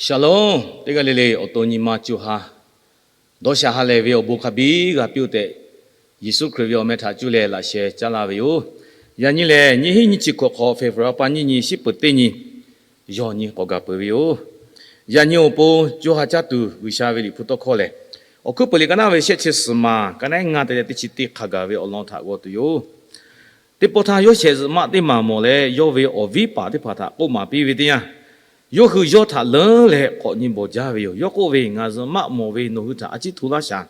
Shalom. Teˇ g'aˇ le le awˬ to nyi ma co ha dawˇ sha ha lehˬ ve awˬ bon hk'a biˇ g'a piˇ-oˆ tehꞈ, Yeˍsuˆ Hkriꞈ ve awˬ meh htaꞈ cuˇ leh laꞈ sheh caˉ laˇ ve yoˬ. Yaꞈ nyi lehˬ, nyiˇ hinˉ nyiˇ chi hkawꞈ hk'awꞈ February pa nyiˇ nyi, shiˉ peuˍ teˇ nyi, yawˇ nyi k'awꞈ gaˬ peuˬ ve yoˬ. Yaꞈ nyi awˬ pon co ha caˇ tuˬ G'uiˬsha ve Liꞈ hpu tawˇ hkawˇ lehˬ, Awˬ hkuiˉ peuˬ liꞈ ka naˉ ve shehˆ chi suhˍ maˬ ka naˉ ngaˇ te leh teˇ chi teˇ hk'a gaˬ ve awˬ lawn htaꞈ g'aw tuˬ yoˬ. Teˇ pawˆ htaˇ, yawˇ shehˍ zuhꞈ maˆ teˇ maˬ mawˬ leh, yawˇ ve awˬ viˉ paˍ teˇ hpaˍ htaꞈ k'oˆ maˍ piˇ ve teˇ yanˇ, yawˇ hui yawˇ htaꞈ leuˉ leh k'awꞈ nyi bawˬ jaˇ ve yoˬ. Yawˇ k'oˆ ve, Ngaˬ zuhꞈ maˆ mawˬ ve nawˬ hui htaꞈ a ciˉ hto laˇ shaˍ.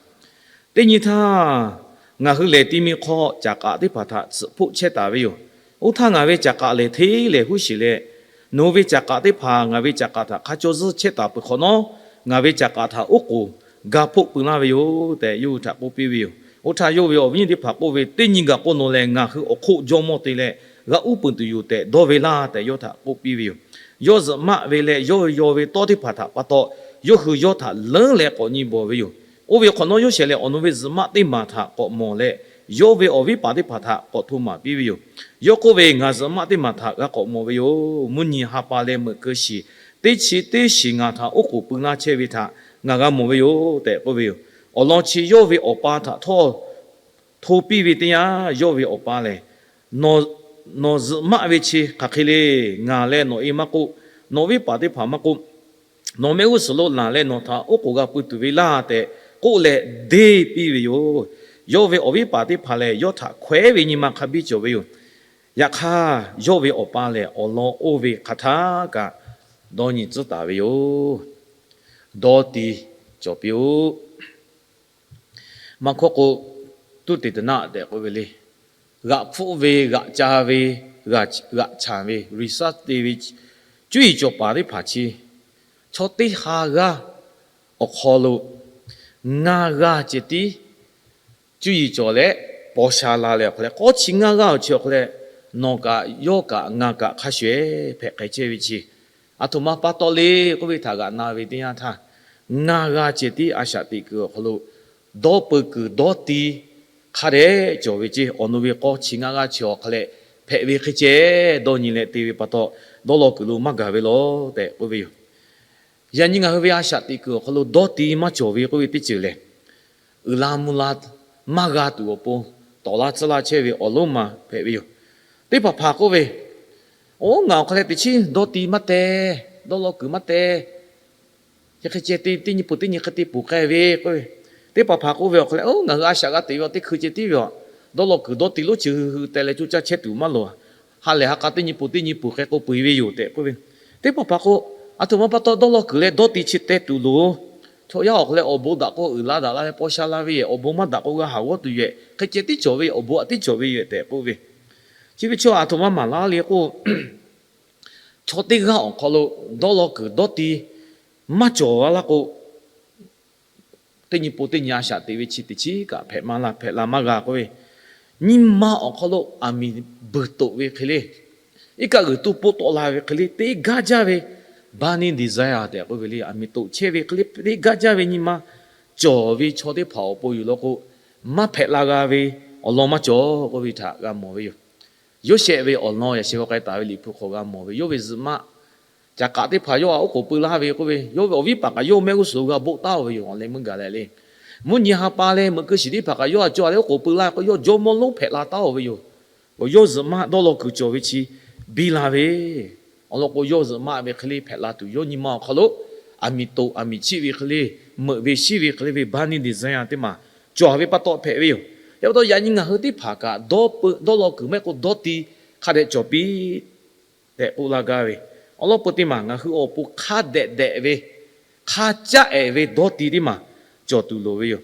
Teˇ nyi htaˇ, ngaˬ hui lehˬ ti mi hk'aw caꞈ k'aꞈ teˇ hpaˍ htaꞈ tsuhꞈ hpoˆ chehˇ taˍ ve yoˬ. Oˇ htaˇ, ngaˬ ve caꞈ k'aꞈ lehˬ hteˇ lehˬ huˉ sheˬ leh, nawˬ hui ve caꞈ k'aꞈ teˇ hpaˍ ngaˬ ve caꞈ k'aꞈ htaꞈ hk'a caw zuhˇ chehˇ taˍ peuˬ hk'awꞈ nawˉ, ngaˬ ve caꞈ k'aꞈ htaꞈ oˉ k'oˍ ga hpoˆ pui laˇ ve yoˬ tehꞈ, yawˇ hui htaꞈ k'oˆ piˇ ve yoˬ. Oˇ htaˇ, yawˇ ve awˬ viˉ nyi teˇ hpaˍ k'oˆ ve, Teˇ nyi gaˬ k'o, nawˬ lehˬ ngaˬ hui awˬ hk'oˆ jawˇ mawˇ te leh g'a uˉ peunˍ tuˬ yoˬ tehꞈ dawˇ ve laˇ tehꞈ yawˇ htaꞈ k'oˆ piˇ ve yoˬ. Yawˇ zuhꞈ maˆ ve leh yawˇ ve yawˇ ve tawˇ teˇ hpaˍ htaꞈ pa taw, yawˇ hui yawˇ htaꞈ leuˉ leh k'awꞈ nyi bawˬ ve yoˬ. Oˇ ve hk'awꞈ nawˉ, yawˇ shehˍ lehˬ awˬ nu ve zuhꞈ maˆ teˇ maˬ htaꞈ k'awꞈ mawˬ leh, yawˇ ve awˬ viˉ paˍ teˇ hpaˍ htaꞈ k'awꞈ hto maˍ piˇ ve yoˬ. Yawˇ k'oˆ ve, Ngaˬ zuhꞈ maˆ teˇ maˬ htaꞈ g'a k'awꞈ mawˬ ve yoˬ. Mvuhˇ nyi ha pa leh meuꞈ keu shiˍ teˇ chi teˇ shiˍ ngaˬ htaꞈ oˉ k'oˍ pui laˇ chehˇ ve htaꞈ ngaˬ g'a mawˬ ve yoˬ tehꞈ k'oˆ ve yoˬ. Awˬ lawn chi yawˇ ve awˬ pa htaꞈ htawˇ hto piˇ ve teˇ yanˇ, yawˇ ve awˬ pa lehˬ, Nawˬ zuhꞈ maˆ ve chi hk'aˬ hk'e le. Ngaˬ leh nawˬ e maˇ k'oˆ, nawˬ viˉ paˍ teˇ hpaˍ maˇ k'oˆ, nawˬ mehˆ g'uˇ suhˍ lo laˬ leh nawˬ htaꞈ oˉ k'oˍ g'a pui tuˬ ve laˇ tehꞈ k'oˆ leh deˇ piˇ ve yoˬ. Yawˇ ve awˬ viˉ paˍ teˇ hpaˍ lehˬ, yawˇ htaꞈ hkawehˉ ve nyi ma hk'a biˇ cawˬ ve yoˬ. Yaꞈ hk'aˇ, yawˇ ve awˬ pa lehˬ, awˬ lawn oˇ ve hk'aˬ htaˇ kaꞈ dawˇ nyi tcuhˉ taˍ ve yoˬ. Dawˇ ti cawˬ piˇ-oˆ. Maˇ hkawˇ k'o, tuˇ te te naˆ tehꞈ k'oˆ ve le. G'aꞈ hpfuhˆ ve, g'aꞈ ca ve, g'aꞈ chaˍ ve, research te ve, cuˇ yiˍ cawˬ paˍ teˇ hpaˍ chi, chaw teˇ ha g'aˇ awˬ hk'aw lo ngaˇ g'aˇ ceh tiˉ cuˇ yiˍ cawˬ leh paw sha la leh awˬ hk'aw leh, k'awˇ chi ngaˇ g'aˇ awˬ chi awˬ hk'aw leh, nawˬ kaꞈ yawˇ kaꞈ ngaˬ kaꞈ hk'a shuˍ ehˉ hpehꞈ k'ai chehˇ ve chi, aˬ htoꞈ ma pa taw le k'oˆ ve htaꞈ g'aꞈ na ve teˇ yanˇ htaˇ, ngaˇ g'aˇ ceh tiˉ a shaꞈ teꞈ kuiˬ awˬ hk'aw lo dawˇ peu kuiˬ dawˇ ti hk'a dehꞈ cawˬ ve ceˇ. Awˬ nu ve k'awˇ chi ngaˇ g'aˇ chi awˬ hk'a leh hpehꞈ ve hk'e ceh dawˇ nyi leh te ve pa taw, dawˇ law kuiˬ lo maˇ gaˬ ve law tehꞈ k'oˆ ve yoˬ. Yaꞈ nyi ngaˬ hui ve a shaꞈ teꞈ kuiˬ awˬ hk'aw lo dawˇ ti maˇ cawˬ ve k'oˆ ve teˇ ceuˬ lehˬ, uiˍ la mvuh la maˇ g'a tuˬ awˬ pon tawˍ laˇ tcuhˉ laˇ chehˇ ve awˬ lonˉ ma hpehꞈ ve yoˬ. Teˇ hpaˍ hpaˍ k'oˆ ve, Oˇ, ngaˬ awˬ hk'a leh teꞈ chiˉ dawˇ ti maˇ te, dawˇ law kuiˬ maˇ te, chi hk'e ceh te teˇ nyi peuˬ teˇ nyi hk'e te puˬ k'ai ve k'oˆ ve. Teˇ hpaˍ hpaˍ k'oˆ ve awˬ hk'a leh, Oˇ, ngaˬ hui a shaꞈ g'a teꞈ ve awˬ teˇ hkui ceh tiˉ ve aˬ, dawˇ law kuiˬ dawˇ ti lonˉ chi hui hui teh leh coˇ caˇ chehˇ tuˬ maˇ loˬ. Ha lehˬ ha k'a teˇ nyi peuˬ teˇ nyi puˬ hk'e k'o peu eˬ ve yoˬ tehꞈ k'oˆ ve. Teˇ hpaˍ hpaˍ k'o, Aˬ htoꞈ ma pa taw dawˇ law kuiˬ leh dawˇ ti chi te tuˬ loˬ. Chaw yaˇ awˬ hk'a leh awˬ bon daꞈ k'o uiˍ la daꞈ la leh paw sha la ve yoˬ. Awˬ bon maˇ daꞈ k'o g'a haˍ g'awˇ tuˬ yoˬ. Hk'e ceh tiˉ cawˬ ve yoˬ. Awˬ bon aꞈ tiˉ cawˬ ve yoˬ tehꞈ k'oˆ ve. Chi ve chaw aˬ htoꞈ ma maˍ laˇ le k'o, chaw teˇ g'aˇ awˬ hk'aw lo dawˇ law kuiˬ dawˇ ti maˇ cawˬ g'a laˇ k'o, teˇ nyi peuˬ teˇ nyi a shaꞈ teꞈ ve chi teꞈ chiˉ kaꞈ hpehꞈ maˇ la, hpehꞈ la maˇ g'a k'oˆ ve. Nyi ma awˬ hk'aw lo aˬ miˍ buiˬ toꞈ ve hk'e le, iˉ kaˆ g'uiˬ tuˇ poˆ tawˆ la ve hk'e le, teˇ gaˇ jaˇ ve burning desire tehꞈ k'oˆ ve le, aˬ miˍ toꞈ chehˇ ve hk'e le, teˇ gaˇ jaˇ ve nyi ma cawˬ ve chaw teˇ hpaˍ awˬ pon yoˬ law k'o, maˇ hpehꞈ la g'a ve awˬ lawn maˇ cawˬ k'oˆ ve htaꞈ g'a mawˬ ve yoˬ. Yoˇsehꞈ ve awˬ lawn yaꞈ sheh g'aw k'ai taˍ ve Liꞈ hpu hk'aw g'a mawˬ ve, yawˇ ve zuhꞈ maˆ caꞈ k'aꞈ teˇ hpaˍ yawˇ htaꞈ oˉ k'oˍ pui laˇ ve k'oˆ ve, yawˇ ve awˬ viˉ paˍ kaꞈ yawˇ mehˆ g'uˇ suhˍ lo g'a boˆ taˉ-oˬ ve yoˬ. Awˬ leh meuˇ gaˬ leh le, mvuhˇ nyi ha pa leh meuꞈ keu shiˍ teˇ hpaˍ kaꞈ yawˇ htaꞈ cawˬ leh oˉ k'oˍ pui laˇ k'o, yawˇ jawˇ mawˇ lonˉ hpehꞈ la taˉ-oˬ ve yoˬ. K'o yawˇ zuhꞈ maˆ dawˇ law kuiˬ cawˬ ve chi biˇ la ve awˬ lawn k'o, yawˇ zuhꞈ maˆ ve hk'e le hpehꞈ la tuˬ, yawˇ nyi ma awˬ hk'aw lo aˬ miˍ toꞈ aˬ miˍ chiˆ ve hk'e le, meuꞈ ve shiˉ ve hk'e le ve burning desire teˇ maˬ cawˬ ve pa taw hpehꞈ ve yoˬ. Yaꞈ pa taw, yaꞈ nyi ngaˬ hui teˇ hpaˍ kaꞈ dawˇ peu dawˇ law kuiˬ maˇ heˆ k'o dawˇ ti hk'a dehꞈ cawˬ piˇ tehꞈ k'oˆ laˇ gaˇ ve, awˬ lawn peu teˇ maˬ ngaˬ hui awˬ pon hk'a dehꞈ dehꞈ ve, hk'a caˆ ehˍ ve dawˇ ti teˇ maˬ cawˬ tuˬ loˍ ve yoˬ.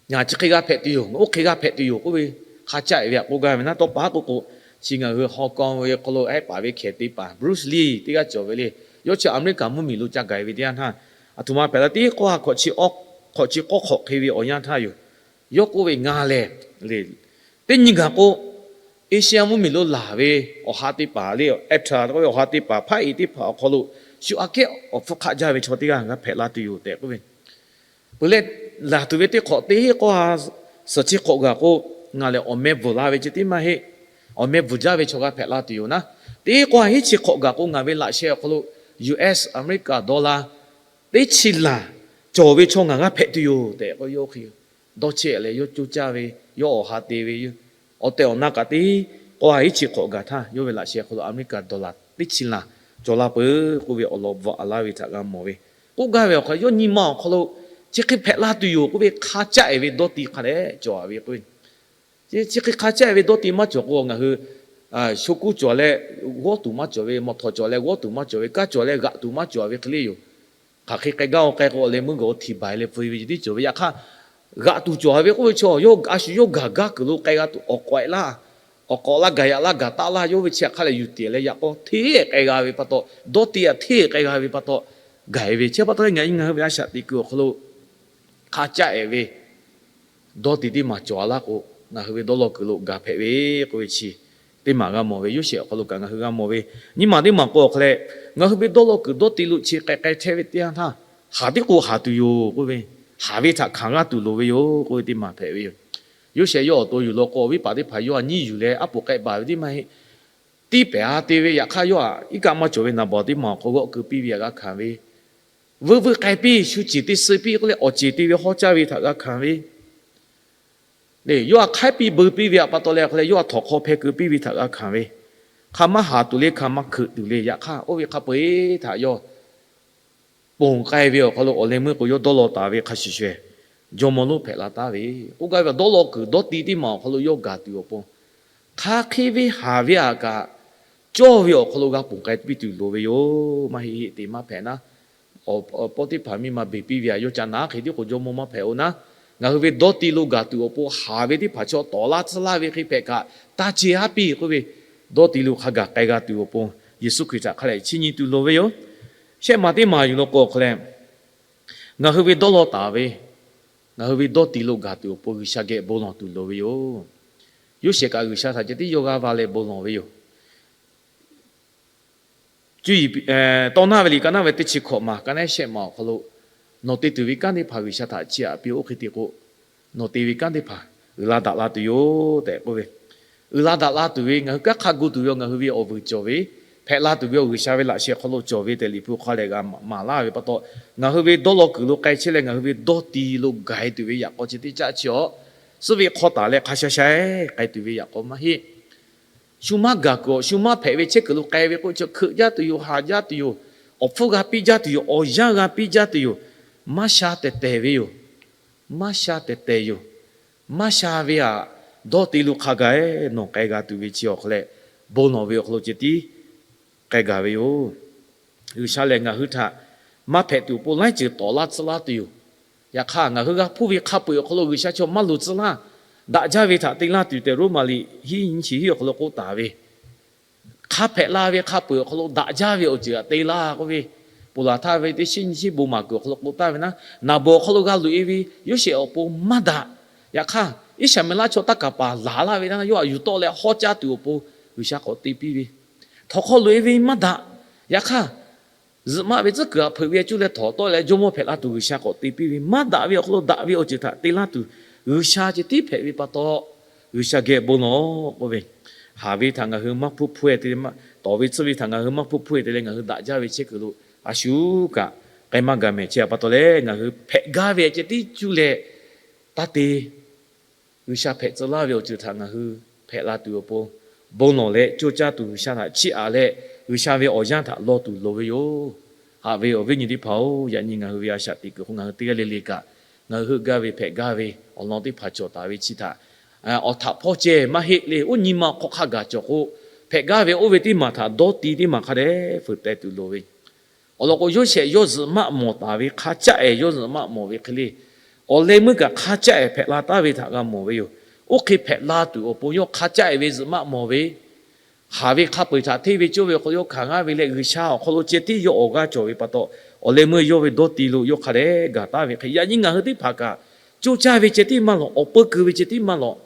Ngaˬ chi hk'e g'a hpehꞈ tuˬ yoˬ, oˇ hk'e g'a hpehꞈ tuˬ yoˬ k'oˆ ve hk'a caˆ ehˍ ve htaꞈ k'oˆ gaˇ ve naˉ. Tawˇ pa haˉ k'oˆ k'o, chi ngaˬ hui Hong Kong ve hk'aw lo ehˉ paˍ ve hkehˍ te paˍ Bruce Lee teˇ g'aˇ cawˬ ve le. Yawˇ chi America mvuhˇmiˬ lo ca gaˬ ve teˇ yanˇ htaˇ, aˬ htoꞈ ma hpehꞈ la teˇ k'awˇ ha hk'awꞈ chi k'awˇ hk'awꞈ hk'e ve awˬ yanˇ htaˇ yoˬ. Yawˇ k'oˆ ve, Ngaˬ lehˬ le, teˇ nyi gaˬ k'o, Asia mvuhˇmiˬ lo laˬ ve awˬ ha teˇ paˍ le, actor k'oˆ ve awˬ ha teˇ paˍ, hpaˇ e teˇ hpaˍ awˬ hk'aw lo shu aꞈ kehˉ awˬ hpfuhˇ hk'aˆ jaˇ ve chaw teˇ g'aˇ g'a hpehꞈ la tuˬ yoˬ tehꞈ k'oˆ ve. Peuˬ leh, laˬ tuˬ ve teˇ hk'awꞈ teˇ k'awˇ ha suhˍ chi hk'awꞈ gaˬ k'o, ngaˬ lehˬ awˬ meh bvuhˬ la ve ceh tiˉ maˇ heˆ. Awˬ meh bvuhˬ jaˇ ve chaw g'a hpehꞈ la tuˬ yoˬ naˉ. Teˇ k'awˇ ha hiˉ chi hk'awꞈ gaˬ k'o, ngaˬ ve laꞈ sheh awˬ hk'aw lo US, America dollar teˇ chi laˬ cawˬ ve chaw ngaˬ g'a hpehꞈ tuˬ yoˬ tehꞈ k'oˆ, yawˇ hk'e dawˇ chehˇ leh yawˇ coˇ caˇ ve, yawˇ awˬ ha te ve, awˬ tehˬ awˬ na kaꞈ teˇ k'o ha iˉ chi hk'awꞈ gaˬ htaˇ, yawˇ ve laꞈ sheh hk'aw lo America dollar teˇ chi laˬ cawˬ la peuˬ k'oˆ ve awˬ lawn bvuhꞈ laˇ ve htaꞈ g'a mawˬ ve. K'oˆ gaˇ ve awˬ hk'aw lo, yawˇ nyi ma awˬ hk'aw lo chi hk'e hpehꞈ la tuˬ yoˬ k'oˆ ve hk'a caˆ-e ve dawˇ ti hk'a dehꞈ cawˬ ve k'o, chi hk'e hk'a caˆ-e ve dawˇ ti maˇ cawˬ k'o, ngaˬ hui sho kuˇ cawˬ leh g'awˇ tuˬ maˇ cawˬ ve, mawˬ htawˍ cawˬ leh g'awˇ tuˬ maˇ cawˬ ve, kaˇ cawˬ leh g'aꞈ tuˬ maˇ cawˬ ve hk'e le yoˬ. Hk'aˬ hk'e k'ai gaˇ-o, k'ai k'o awˬ leh meuˇ gaˬ-o, htiˍ baiˬ leh peu-e ve ceh tiˉ cawˬ ve. Yaꞈ hk'aˇ, g'aꞈ tuˬ cawˬ ve k'oˆ ve chaw, yawˇ a shu yawˇ gaˬ gaˇ kuiˬ lo k'ai g'a tuˬ awˬ k'awehꞈ laˇ, awˬ k'awꞈ laˇ gaˬ yaꞈ laˇ gaˬ taˆ laˇ, yawˇ ve chi hk'a lehˬ yuˬ tiˍ leh yaꞈ k'aw hteˇ k'ai g'a ve pa taw, dawˇ ti aꞈ hteˇ k'ai g'a ve pa taw, gaˬ-e ve chi pa taw leh, ngaˬ nyi ngaˬ hui ve a shaꞈ teꞈ kuiˬ awˬ hk'aw lo hk'a caˆ-e ve dawˇ ti teˇ maˬ cawˬ-a laˇ k'o, ngaˬ hui ve dawˇ law kuiˬ lo gaˬ hpehꞈ ve k'oˆ ve chi teˇ maˬ g'a mawˬ ve. Yoˇsehꞈ awˬ hk'aw lo kaꞈ ngaˬ hui g'a mawˬ ve, nyiˇ maˬ teˇ maˬ k'o awˬ hk'aw leh, ngaˬ hui ve dawˇ law kuiˬ dawˇ ti lo chi k'ai k'ai chehˇ ve teˇ yanˇ htaˇ, haˍ tiˉ k'o haˍ tuˬ yoˬ k'oˆ ve, haˍ ve htaꞈ hkanˍ g'aˇ tuˬ loˍ ve yoˬ k'oˆ ve teˇ maˬ hpehꞈ ve yoˬ. Yoˇsehꞈ yawˇ awˬ to yuˬ law k'o, awˬ viˉ paˍ teˇ hpaˍ yawˇ htaꞈ nyiˇ yuˬ leh aˉ poꞈ k'ai baˬ ve teˇ maˇ heˆ. Tiˇ pehˍ-a te ve yaꞈ hk'aˇ, yawˇ htaꞈ iˉ kaˆ maˇ cawˬ ve naˍ bawˍ teˇ maˬ awˬ hk'aw g'awˆ keu piˇ ve htaꞈ g'a hkanˍ ve, vuiˇ vuiˇ k'ai piˇ, shu ciˍ te suh piˇ k'oˆ leh awˬ ceˬ te ve hawˉ caˇ ve htaꞈ g'a hkanˍ ve, yawˇ htaꞈ hk'aiˉ piˇ beu piˇ ve htaꞈ pa taw leh hk'aw leh yawˇ htaꞈ htawnˍ hk'aw hpeh keu piˇ ve htaꞈ g'a hkanˍ ve, hk'a maˇ haˍ tuˬ le, hk'a maˇ hkeuꞈ tuˬ le. Yaꞈ hk'aˇ, oˇ ve hk'a peu-eˬ htaꞈ yawˇ ponˬ k'ai ve awˬ hk'aw lo awˬ leh meuˇ k'o, yawˇ dawˇ law taˍ ve hk'a shuˍ shuˍ jawˇmawˇ lonˉ hpehꞈ la taˍ ve. K'oˆ gaˇ ve, dawˇ law kuiˬ dawˇ ti teˇ maˬ awˬ hk'aw lo yawˇ gaˬ tuˬ awˬ pon, hk'aˬ hk'e ve haˍ ve htaꞈ kaꞈ cawˇ ve awˬ hk'aw lo g'a ponˬ k'ai piˇ tuˬ loˍ ve yoˬ. Maˇ heˆ heˆ te maˇ hpehꞈ naˉ, awˬ pawˆ teˇ hpaˍ miˇ ma beˬ piˇ ve htaꞈ yawˇ ca naˉ hk'e tiˉ k'o jawˇmawˇ maˇ hpehꞈ-o naˉ, ngaˬ hui ve dawˇ ti lo gaˬ tuˬ awˬ pon haˍ ve teˇ hpaˍ chaw tawˍ laˇ tcuhˉ laˇ ve hk'e hpehꞈ kaꞈ, taˇ ce haˉ piˇ k'oˆ ve, dawˇ ti lo hk'a gaˬ k'ai g'a tuˬ awˬ pon Yeˍsuˆ Hkriꞈ htaꞈ hk'a lehˬ chiˇ nyi tuˬ loˍ ve yoˬ. Shehˆ maˬ teˇ maˬ yuˬ law k'o awˬ hk'aw leh, ngaˬ hui ve dawˇ law taˍ ve, ngaˬ hui ve dawˇ ti lo gaˬ tuˬ awˬ pon G'uiˬsha geh bon lawˬ tuˬ loˍ ve yoˬ. Yoˇsehꞈ kaꞈ G'uiˬsha htaꞈ ceh tiˉ yawˇ g'aˇ va leh bon lawˬ ve yoˬ. Cuˇ yiˍ tawˇ naˇ ve liꞈ ka naˇ ve teˇ chi hkawꞈ maˬ ka naˉ shehˆ maˬ awˬ hk'aw lo, nawˬ te tuˬ ve kanˉ teˇ hpaˍ G'uiˬsha htaꞈ chiˇ aꞈ piˇ-oˆ. Hk'e te k'o, nawˬ te ve kanˉ teˇ hpaˍ uiˍ la daꞈ la tuˬ yoˬ tehꞈ k'oˆ ve, uiˍ la daꞈ la tuˬ ve ngaˬ hui kanˉ hk'a gu tuˬ ve, ngaˬ hui ve awˬ vuiˬ cawˬ ve, hpehꞈ la tuˬ ve awˬ G'uiˬsha ve laꞈ sheh hk'aw lo cawˬ ve tehꞈ Liꞈ hpu hk'aw lehˬ g'a maˍ laˇ ve pa taw, ngaˬ hui ve dawˇ law kuiˬ lo k'ai chehˇ leh ngaˬ hui ve dawˇ ti lo gaˬ-e tuˬ ve yaꞈ k'aw chi teˇ caˆ chi awˬ, suhˉ ve hk'aw taˍ leh hk'a sha sha k'ai tuˬ ve yaꞈ k'aw maˇ heˆ. Shu maˇ gaˬ kuiˬ awˬ, shu maˇ hpehꞈ ve chehˇ kuiˬ lo k'ai ve k'o, chi hkeuꞈ jaˇ tuˬ yoˬ, haˍ jaˇ tuˬ yoˬ, awˬ hpfuhˇ g'a piˇ jaˇ tuˬ yoˬ, awˬ yanˇ g'a piˇ jaˇ tuˬ yoˬ, maˇ sha tehˬ tehˬ ve yoˬ. Maˇ sha tehˬ tehˬ yoˬ. Maˇ sha ve htaꞈ dawˇ te lo hk'a gaˬ-e nawˬ k'ai g'a tuˬ ve chi awˬ hk'aw leh, bon lawˬ ve awˬ hk'aw lo ceh tiˉ k'ai gaˬ ve yoˬ. G'uiˬsha lehˬ ngaˬ hui htaꞈ maˇ hpehꞈ tuˬ awˬ pon laiˉ ceuˬ tawˍ laˇ tcuhˉ laˇ tuˬ yoˬ. Yaꞈ hk'aˇ, ngaˬ hui g'a hpuˇ ve hk'a peu-eˬ awˬ hk'aw lo G'uiˬsha chaw maˇ loˍ tcuhˉ laˇ, daꞈ jaˇ ve htaꞈ te laˇ tuˬ tehꞈ Roˉmaꞈ liꞈ hiˉ nyiˇ chi hiˉ awˬ hk'aw lo k'oˆ taˍ ve, hk'a hpehꞈ la ve hk'a peu-eˬ awˬ hk'aw lo daꞈ jaˇ ve awˬ ceuˬ htaꞈ te laˇ k'oˆ ve, ponˬ laˬ htaˇ ve teˇ shinˉ nyiˇ shinˉ bon maˍ kuiˬ awˬ hk'aw lo k'oˆ taˍ ve naˉ, naˍ bawˬ awˬ hk'aw lo g'a loꞈ-e ve Yoˇsehꞈ awˬ pon maˇ daꞈ. Yaꞈ hk'aˇ, Iˉsaˍmeˍlaˆ chaw taˇ kaˍ paˍ laˬ laˇ ve naˉ, yawˇ htaꞈ yuˬ tawˆ leh hawˉ caˇ tuˬ awˬ pon G'uiˬsha k'awꞈ te piˇ ve, htawnˍ hk'aw loꞈ-e ve maˇ daꞈ. Yaꞈ hk'aˇ, zuhꞈ maˆ ve tcuhˉ kuiˬ htaꞈ hpeuꞈ ve cuˇ leh htawnˍ tawˆ leh jawˇmawˇ hpehꞈ la tuˬ G'uiˬsha k'awꞈ te piˇ ve, maˇ daꞈ ve awˬ hk'aw lo daꞈ ve awˬ ceuˬ htaꞈ te laˇ tuˬ G'uiˬsha ceh tiˉ hpehꞈ ve pa taw, G'uiˬsha geh bon lawˬ k'oˆ ve, haˍ ve htaꞈ ngaˬ hui maˇ hpuˇ hpuˇ-e te, tawˍ ve tsuhˇ ve htaꞈ ngaˬ hui maˇ hpuˇ hpuˇ-e te leh ngaˬ hui daꞈ jaˇ ve chehˇ kuiˬ lo a shu kaꞈ k'ai maˇ gaˬ mehˍ. Chi htaꞈ pa taw leh ngaˬ hui hpehꞈ gaˇ ve ceh tiˉ cuˇ leh taˇ te. G'uiˬsha hpehꞈ tcuh laˇ ve awˬ ceuˬ htaꞈ ngaˬ hui hpehꞈ la tuˬ awˬ pon, bon lawˬ leh coˇ caˇ tuˬ G'uiˬsha htaꞈ chiˇ aꞈ leh G'uiˬsha ve awˬ yanˇ htaꞈ law tuˬ loˍ ve yoˬ. Haꞈ ve awˬ viˉ nyi teˇ hpaˍ-oˬ, yaꞈ nyi ngaˬ hui ve a shaꞈ teꞈ kuiˬ hk'o ngaˬ hui teˇ g'aˇ le le kaꞈ, ngaˬ hui heuˆ gaˇ ve hpehꞈ gaˇ ve awˬ lawn teˇ hpaˍ cawˬ taˍ ve chi htaꞈ awˬ htaꞈ hpawˇ ceh maˇ heˆ le, oˇ nyi ma hk'aw hk'a gaˬ cawˬ k'o, hpehꞈ gaˇ ve oˇ ve teˇ maˬ htaꞈ dawˇ ti teˇ maˬ hk'a dehꞈ feuˍ teh tuˬ loˍ ve. Awˬ lawn k'o, Yoˇsehꞈ yawˇ zuhꞈ maˆ mawˬ taˍ ve hk'a caˆ-e yawˇ zuhꞈ maˆ mawˬ ve hk'e le, awˬ leh meuˇ kaꞈ hk'a caˆ-e hpehꞈ la taˍ ve htaꞈ g'a mawˬ ve yoˬ. Oˇ hk'e hpehꞈ la tuˬ awˬ pon yawˇ hk'a caˆ-e ve zuhꞈ maˆ mawˬ ve, haˍ ve hk'a peu-eˬ htaꞈ hteˇ ve cawˇ ve awˬ hk'aw lo yawˇ hkanˍ g'aˇ ve leh G'uiˬsha awˬ hk'aw lo ceh tiˉ yawˇ awˬ g'aˇ cawˬ ve pa taw, awˬ leh meuˇ yawˇ ve dawˇ ti lo yawˇ hk'a dehꞈ gaˬ taˍ ve hk'e, yaꞈ nyi ngaˬ hui teˇ hpaˍ kaꞈ coˇ caˇ ve ceh tiˉ maˇ lawˬ, awˬ peu keu ve ceh tiˉ maˇ lawˬ,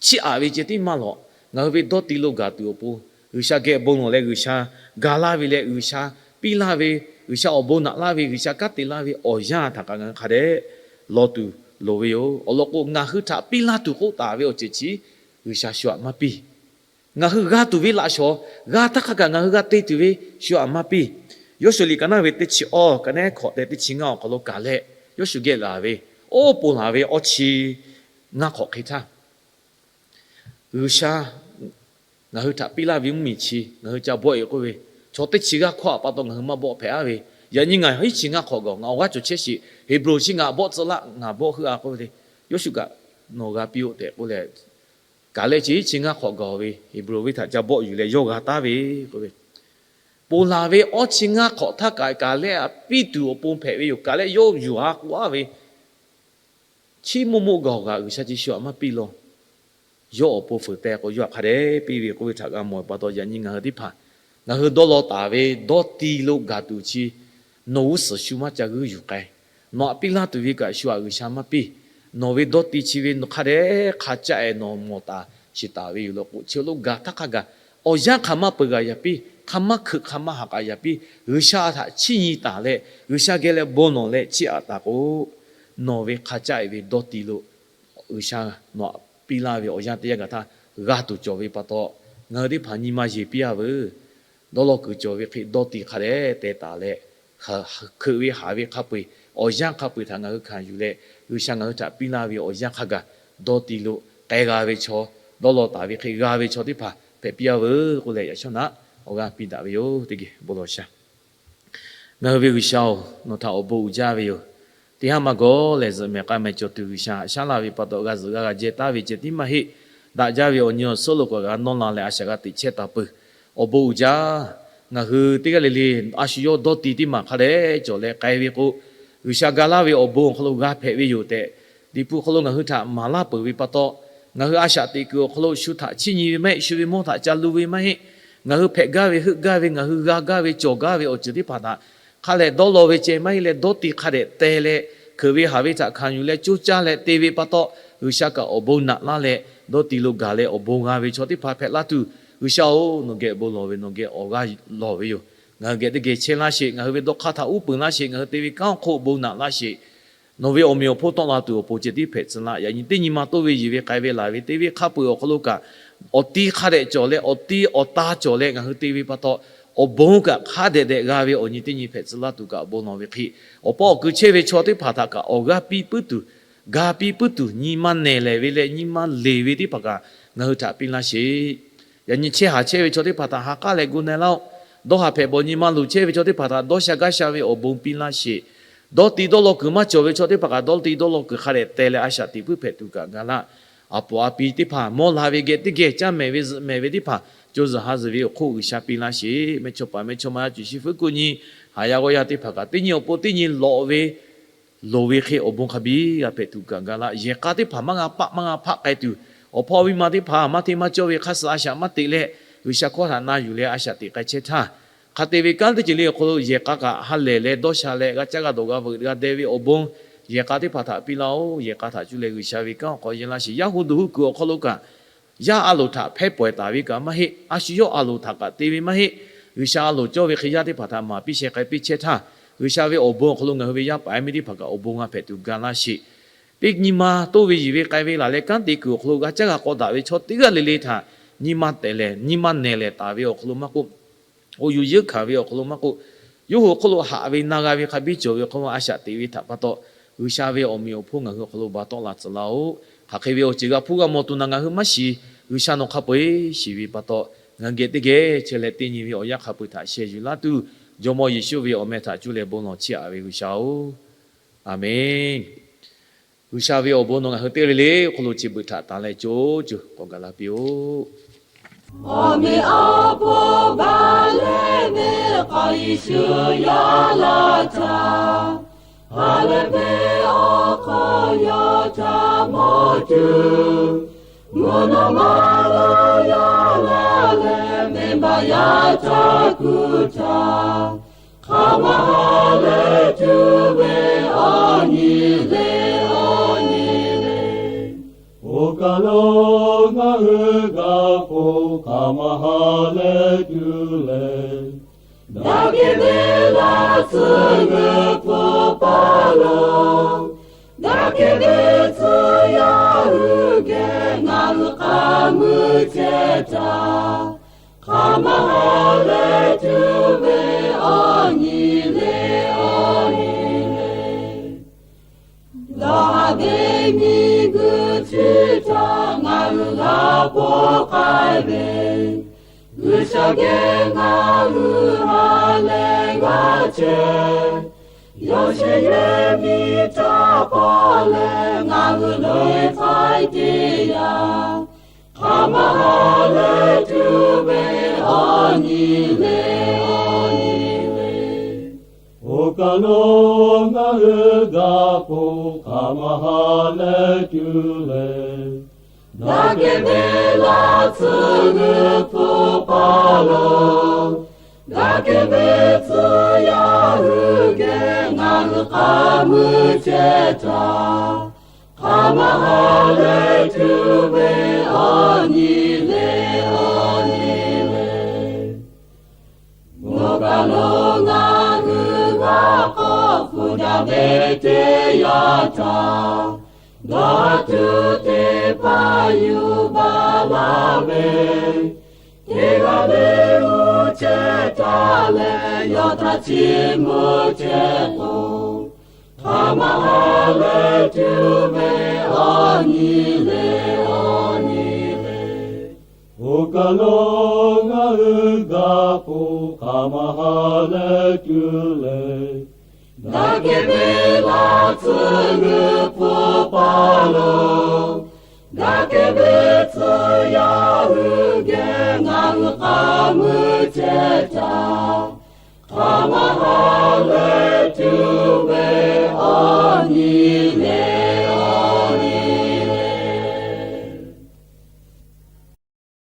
chiˇ aꞈ ve ceh tiˉ maˇ lawˬ, ngaˬ hui ve dawˇ ti lo gaˬ tuˬ awˬ pon G'uiˬsha geh bon lawˬ leh G'uiˬsha ga laˇ ve leh G'uiˬsha piˇ laˇ ve, G'uiˬsha awˬ bon naꞈ laˇ ve, G'uiˬsha kanˉ te laˇ ve awˬ yanˇ htaꞈ kaꞈ ngaˬ hui hk'a dehꞈ law tuˬ loˍ ve yoˬ. Awˬ lawn k'o, ngaˬ hui htaꞈ piˇ laˇ tuˬ k'oˆ taˍ ve awˬ ceuˬ chi G'uiˬsha shu aꞈ maˇ piˇ. Ngaˬ hui g'a tuˬ ve laꞈ shawˍ g'a htaˇ hk'a kaꞈ ngaˬ hui g'a te tuˬ ve shu aꞈ maˇ piˇ. Yoˇsuˆ liꞈ ka naˉ ve teˇ chi awˇ, ka naˉ hkawꞈ tehꞈ teˇ chi ngaˇ awˬ hk'aw lo kaˬ leh, Yoˇsuˆ geh laˬ ve, oˇ ponˬ laˬ ve awˇ chi ngaˇ hk'awꞈ hk'e htaˇ, G'uiˬsha ngaˬ hui htaꞈ piˇ laˇ ve mvuhˇmiˬ chi ngaˬ hui ca bawˆ e k'oˆ ve, chaw teˇ chi g'aˇ hkawˇ a pa taw ngaˬ hui maˇ bawˆ hpehꞈ a ve, yaꞈ nyi ngaˬ hiˉ chi ngaˇ hk'awꞈ gaˬ, ngaˬ awˬ g'aˇ cawˬ chehˇ sheˍ, Heˍbronˍ chi ngaˬ bawˆ tcuh laˆ, ngaˬ bawˆ heuˆ a k'oˆ ve le. Yoˇsuˆ kaꞈ, Nawˬ g'a piˇ-oˆ tehꞈ k'oˆ leh, kaˬ leh chi hiˉ chi ngaˇ hk'awꞈ gaˬ ve Heˍbronˍ venˇ htaꞈ ca bawˆ yuˬ leh yawˇ g'a taˉ ve k'oˆ ve, ponˬ laˬ ve awˇ chi ngaˇ hk'awꞈ htaˇ kaꞈ kaˬ leh a piˇ tuˬ awˬ pon hpehꞈ ve yoˬ. Kaˬ leh yawˇ yuˬ ha k'oˆ a ve, chi moˇ moˆ gaˬ-oˬ kaꞈ G'uiˬsha chi shu aꞈ maˇ piˇ law. Yawˇ awˬ pon fuiˍ teh k'o yawˇ htaꞈ hk'a dehꞈ piˇ ve k'oˆ ve htaꞈ g'a mawˬ pa taw, yaꞈ nyi ngaˬ hui teˇ hpaˍ ngaˬ hui dawˇ law taˍ ve dawˇ ti lo gaˬ tuˬ chi, nawˬ g'uˇ suhˍ shu maˇ ca g'uiˇ yuˬ k'ai. Nawˬ aꞈ piˇ laˇ tuˬ ve kaꞈ shu aꞈ G'uiˬsha maˇ piˇ. Nawˬ ve dawˇ ti chi ve nawˬ hk'a dehꞈ hk'a caˆ-e nawˬ mawˬ taˍ shiˍ taˍ ve yoˬ law k'o, chi lo gaˬ htaˇ hk'a gaˬ awˬ yanˇ hk'aˬ maˇ peuˬ g'a yaꞈ piˇ, hk'aˬ maˇ hkeuꞈ hk'aˬ maˇ haꞈ k'aꞈ yaꞈ piˇ, G'uiˬsha htaꞈ chiˇ nyi taˍ leh G'uiˬsha geh leh bon lawˬ leh chiˇ aꞈ taˍ k'o, nawˬ ve hk'a caˆ-e ve dawˇ ti lo G'uiˬsha nawˬ aꞈ piˇ laˇ ve awˬ yanˇ teˇ yanˇ gaˬ htaˇ g'a tuˬ cawˬ ve pa taw, ngaˬ hui teˇ hpaˍ nyi ma yeˬ piˇ a veuˬ. Dawˇ law kuiˬ cawˬ ve hk'e dawˇ ti hk'a dehꞈ teh taˍ leh, hkeuꞈ ve haꞈ ve hk'a peu-eˬ, awˬ yanˇ hk'a peu-eˬ htaꞈ ngaˬ hui hkanˍ yuˬ leh, G'uiˬsha ngaˬ hui htaꞈ piˇ laˇ ve awˬ yanˇ hk'a gaˬ dawˇ ti lo k'ai g'a ve chaw, dawˇ law taˍ ve hk'e g'a ve chaw teˇ hpaˍ hpehꞈ piˇ a veuˬ k'oˆ leh, yaꞈ shawˉ naꞈ awˬ g'aˇ piˇ daꞈ ve yoˬ. Teˇ geh bon lawˬ sha. Ngaˬ hui ve G'uiˬsha-oˬ, nawˬ htaꞈ awˬ bon uiˍ jaˇ ve yoˬ. Teˇ haˉ maˇ gawˬ lehˬ, zuhꞈ mehˍ k'a mehˍ cawˬ tuˬ G'uiˬsha haꞈ shaˉ laˇ ve pa taw, g'a zuhꞈ g'a g'a jehˇ taˉ ve ceh tiˉ maˇ heˆ. Daꞈ jaˇ ve awˬ nyi awˬ suhˉ lo k'awꞈ g'a nawˇ la leh a shaꞈ g'a teꞈ chehˇ taˍ peuˬ. Awˬ bon uiˍ jaˇ. Ngaˬ hui teˇ g'aˇ le le a shu yawˇ dawˇ ti teˇ maˬ hk'a dehꞈ cawˬ leh k'ai ve k'o, G'uiˬsha ga laˇ ve awˬ bon awˬ hk'aw lo g'a hpehꞈ ve yoˬ tehꞈ, Liꞈ hpu awˬ hk'aw lo ngaˬ hui htaꞈ maˍ laˇ peuˬ ve pa taw, ngaˬ hui a shaꞈ teꞈ kuiˬ awˬ hk'aw lo shu htaꞈ chiˇ nyi ve maˇ heˆ, shu ve mawˇ htaꞈ ca lu ve maˇ heˆ. Ngaˬ hui hpehꞈ gaˇ ve, heuˆ gaˇ ve, ngaˬ hui g'a gaˇ ve, cawˬ gaˇ ve awˬ ceuˬ teˇ hpaˍ htaꞈ hk'a lehˬ dawˇ law ve ceh maˇ heˆ leh, dawˇ ti hk'a dehꞈ teh leh, hkeuꞈ ve haꞈ ve htaꞈ hkanˍ yuˬ leh coˇ caˇ leh te ve pa taw, G'uiˬsha kaꞈ awˬ bon naꞈ laˇ leh, dawˇ ti lo gaˬ leh awˬ bon g'a ve chaw teˇ hpaˍ hpehꞈ laˇ tuˬ, G'uiˬsha-oˬ, nawˬ geh bon lawˬ ve, nawˬ geh awˬ g'aˇ lawˬ ve yoˬ. Ngaˬ hui geh teˇ geh chehˇ laˇ sheˍ. Ngaˬ hui ve dawˇ hk'aˇ htaꞈ uˉ peunˍ laˇ sheˍ. Ngaˬ hui te ve kanˉ awˬ hk'oˆ bon naꞈ laˇ sheˍ. Nawˬ ve awˬ meꞈ awˬ hponˇ tawˆ la tuˬ awˬ pon ceh tiˉ hpehꞈ tcuh laˇ. Yaꞈ nyi teˇ nyi ma toˇ ve yiˬ ve k'ai ve laˬ ve te ve hk'a peu-eˬ awˬ hk'aw lo kaꞈ, awˬ ti hk'a dehꞈ cawˬ leh awˬ ti awˬ ta cawˬ leh ngaˬ hui te ve pa taw, awˬ bon kaꞈ hk'a dehꞈ dehꞈ g'a ve awˬ nyi teˇ nyi hpehꞈ tcuh laˇ tuˬ kaꞈ bon lawˬ ve hk'e, awˬ pa awˬ ku chehˇ ve chaw teˇ hpaˍ htaꞈ kaꞈ awˬ g'aˇ piˇ puiˉ tuˬ, ga piˇ puiˉ tuˬ, nyi ma nehˬ lehˬ ve leh nyi ma leˬ ve teˇ hpaˍ kaꞈ ngaˬ hui htaꞈ piˇ laˇ sheˍ. Yaꞈ nyi chehˇ haˍ chehˇ ve chaw teˇ hpaˍ htaꞈ ha k'aˉ leh gu na laˇ-oˆ. Dawˇ haˍ hpehꞈ bawˬ nyi ma luˬ chehˇ ve chaw teˇ hpaˍ htaꞈ dawˇ sha gaˇ sha ve awˬ bon piˇ laˇ sheˍ. Dawˇ ti dawˇ law kuiˬ maˇ cawˬ ve chaw teˇ hpaˍ kaꞈ dawˇ ti dawˇ law kuiˬ hk'a dehꞈ teh leh a shaꞈ teꞈ puiˉ hpehꞈ tuˬ kaꞈ ga laˇ. A poˍ a pi teˇ hpaˍ mawˇ la ve geh teˇ geh caˇ mehˍ ve zuhꞈ mehˍ ve teˇ hpaˍ co zuhˬ ha zuhˬ ve awˬ hk'oˆ G'uiˬsha piˇ laˇ sheˍ. Mehˇchawˇpaˍ mehˇchawˇma cuˬ shi fuiˉ kuˆ nyi haˍ yaˇ g'awˇ yaˇ teˇ hpaˍ kaꞈ teˇ nyi awˬ pon teˇ nyi lawꞈ ve loˍ ve hk'e awˬ bon hk'a biˇ g'a hpehꞈ tuˬ kaꞈ ga laˇ. Yehˬ k'a teˇ hpaˍ maˇ g'a paˆ maˇ g'a hpaˆ k'ai tuˬ, awˬ hpawˇ miˇ ma teˇ hpaˍ maˇ hteˇ maˇ cawˇ ve hk'a suh a shaꞈ maˇ teꞈ leh, G'uiˬsha hkawˇ htaꞈ na yuˬ leh a shaꞈ teꞈ k'ai chehˇ htaˇ, hk'a te ve kanˉ teˇ ceuˬ le awˬ hk'aw lo yehˬ k'a kaꞈ ha lehˬ leh dawˇ sha leh g'a caˇ g'a dawˬ g'a veuꞈ g'a deh ve awˬ bon yehˬ k'a teˇ hpaˍ htaꞈ piˇ laˇ-oˆ. Yehˬ k'a htaꞈ cuˇ leh G'uiˬsha ve kanˉ awˬ hk'aw yehˇ laˇ sheˍ. Yaˇ hu duˬ hu kuiˬ awˬ hk'aw lo kaꞈ, yaˇ a loˍ htaꞈ hpehˇ pawehˬ taˍ ve kaꞈ maˇ heˆ. A shu yawˇ a loˍ htaꞈ kaꞈ te ve maˇ heˆ. G'uiˬsha a loˍ cawˇ ve hk'e yaˇ teˇ hpaˍ htaꞈ maˍ piˇ sheh k'ai piˇ chehˇ htaˇ, G'uiˬsha ve awˬ bon awˬ hk'aw lo ngaˬ hui ve yaˇ paˍ yaˇ miˇ teˇ hpaˍ kaꞈ awˬ bon g'a hpehꞈ tuˬ ga laˇ sheˍ. Teˇ nyi ma toˇ ve yiˬ ve k'ai ve laˬ leh kanˉ te kuiˬ awˬ hk'aw lo g'a caˇ g'a k'aw daꞈ ve chaw teˇ g'aˇ le le htaꞈ nyi ma tehˬ lehˬ, nyi ma nehˬ lehˬ taˍ ve awˬ hk'aw lo maˇ k'oˆ, k'o yuˬ yeunˇ hkanˍ ve awˬ hk'aw lo maˇ k'oˆ, yawˇ hui awˬ hk'oˆ lo haꞈ ve na g'a ve hk'a biˇ cawˬ ve awˬ hk'aw lo a shaꞈ teꞈ ve htaꞈ pa taw, G'uiˬsha ve awˬ meꞈ awˬ hponˇ ngaˬ hui awˬ hk'aw lo ba tawˆ la tcuh laˇ-oˆ. Hk'aˬ hk'e ve awˬ ceuˬ g'a hpuˇ g'a mawˬ tuˬ naˬ ngaˬ hui maˇ shiˍ. G'uiˬsha nawˬ hk'a peu-eˬ shiˍ ve pa taw, ngaˬ hui geh teˇ geh chehˇ leh teˇ nyi ve awˬ yanˇ hk'a peu-eˬ htaꞈ sheh yuˬ laˇ tuˬ, Jawˇmawˇ Yeˍsuˆ ve awˬ meh htaꞈ cuˇ leh bon lawˬ chiˇ aꞈ ve G'uiˬsha-oˬ, Aˍmenˍ. G'uiˬsha ve awˬ bon nawˬ ngaˬ hui teˇ g'aˇ le le awˬ hk'aw lo chi beuꞈ htaꞈ tanˍ leh co co k'awꞈ gaˬ la piˇ-oˆ. Awˬ meꞈ awˬ hponˇ baˬ leh ve k'awꞈ Yeˍsuˆ yaˇ laˇ htaˇ, ha lehˬ ve awˬ hk'aw yawˇ htaꞈ mawˬ tuˬ, mvuhˇ naw ma lo yaˇ laˇ leh venˇbaˆ yaˇ htaˇ kuˬ htaˇ, hk'aˬ ma ha lehˬ tuˬ ve awˬ nyi le, awˬ nyi le. Oˇ kaˬ lo ngaˬ hui g'a k'oˆ, hk'aˬ ma ha lehˬ tuˬ lehˬ, daꞈ kehˬ ve laˇ tcuh g'uiˬ hpu paˍ lo, daꞈ kehˬ ve tcuh yaˇ hui geh ngaˬ hui k'aˉ mui chehˇ htaˇ, hk'aˬ ma ha lehˬ tuˬ ve awˬ nyi htaꞈ k'oˆ k'ai ve, G'uiˬsha geh ngaˬ hui ha leh g'a chehˇ. Yawˇ shehˍ yehˬ miˬ htaꞈ pa leh ngaˬ hui loꞈ-e hk'ai teˇ yanˇ, hk'aˬ ma ha leh tuˬ ve awˬ nyi le, awˬ nyi le. Oˇ kaˬ lo ngaˬ hui g'a k'oˆ, hk'aˬ ma ha leh tuˬ le. Daꞈ kehˬ ve laˇ tcuh g'uiˬ hpu pa lo, daꞈ kehˬ ve tcuh yaˇ hui geh ngaˬ hui k'aˉ mui chehˇ htaˇ, hk'aˬ ma ha leh tuˬ ve awˬ nyi le, awˬ nyi le. Oˇ kaˬ lo ngaˬ hui g'a k'awꞈ hpu jaˇ ve teˇ yanˇ htaˇ, dawˇ tuˬ teˇ hpaˍ yuˬ baˬ laˇ ve, teˇ g'aˇ le uˉ chehˇ taˍ leh yawˇ htaꞈ chiˇ mvuh chehˇ k'o, hk'aˬ ma ha leh tuˬ ve awˬ nyi le, awˬ nyi le. Oˇ kaˬ lo ngaˬ hui g'a k'oˆ, hk'aˬ ma ha leh tuˬ le. Daꞈ kehˬ ve laˇ tcuh g'uiˬ hpu pa lo, daꞈ kehˬ ve tcuh yaˇ hui geh ngaˬ hui k'aˉ mui chehˇ htaˇ, hk'aˬ ma ha leh tuˬ ve awˬ nyi